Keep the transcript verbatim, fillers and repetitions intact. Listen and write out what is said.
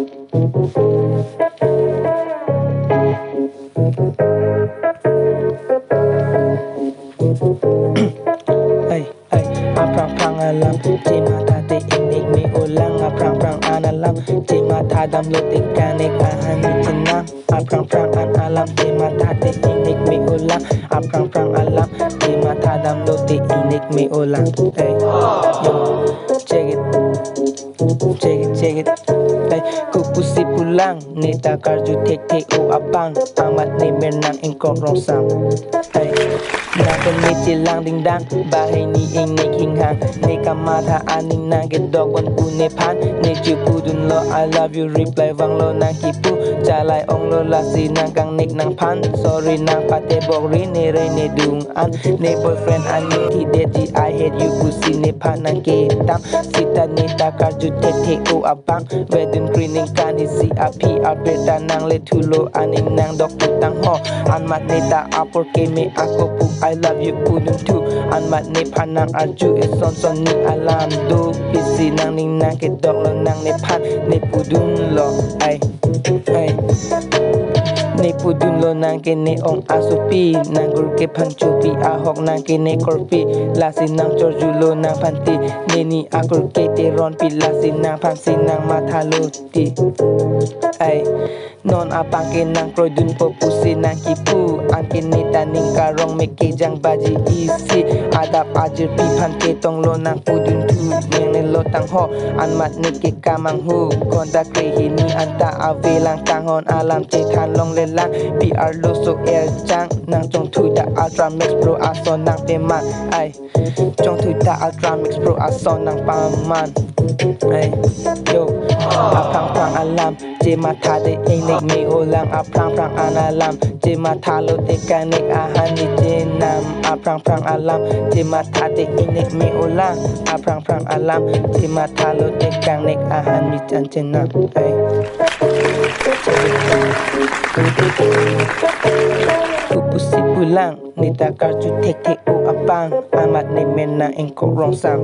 Hey, hey, aphrang phrang alam, chematha te ingnek me-olang, aphrang phrang an alam, chematha damlo te kangnek ahan ni chenam, aphrang phrang an alam, chematha te ingnek me-olang, aphrang phrang alam, chematha damlo te ingnek me-olang. Hey, yo, check it. Check it, check it. Hey, kopusi pulang, ne ta karju thekthe o abang, amat ne mer nang ingkok rongsam. Hey, nang pen ne chelang dingdang, bahai ne ingnek hinghang, ne kamatha aning nang kedok bon pu nephan, ne chepudunlo I love you reply vanglo nang kipu, chalai onglo lasi nang kangnek nangphan, sorry nang patebok ri ne re ne dung an, ne boyfriend aning kidetji I hate you pusi nephan nang ketam, sita ne ta karju thekthe o abang, wedun kri ningkan isi aphi apirta nang lethulo aning nang dokputang ho, amat ne ta apor keme ako pu I love you pudun thu, amat nephan nang arju eson son ni alam do, pisi nang ning nang kedoklo nang nephan, ne pudunlo ai. Hey. Ne pudunlo nang ke ne ong asopi, nang gur kephan chopi, ahok nang ke ne korpi, lasi nang chorjulo nang phanti, neni akur ke te ronpi, lasi nang phansi nang mathalo ti. Ai, non apang ke nang kroidunpo pusi nang kipu, an ke ne ta ning karong me kejang baji isi, adap ajirpi phan ketonglo nang pudun thu, neng ne lo tang ho, amat ne ke kamang hu, konta kre hini anta avelang tanghon alam chethan longlelang, P R lo so er chang, nang chongthu ta Ultra Max Pro ason nang peman, ai, chongthu ta Ultra Max Pro ason nang paman, ai, yo, aphrang phrang alam, chematha te ingnek me-olang, aphrang phrang an alam, chemathalo te kangnek ahan ni chenam, aphrang phrang alam, chematha te ingnek me-olang, aphrang phrang alam, chemathalo te kangnek ahan ni chan chenam. Ai. Kopusi pulang, ne ta karju thekthe o abang, amat ne mer nang ingkok rongsam.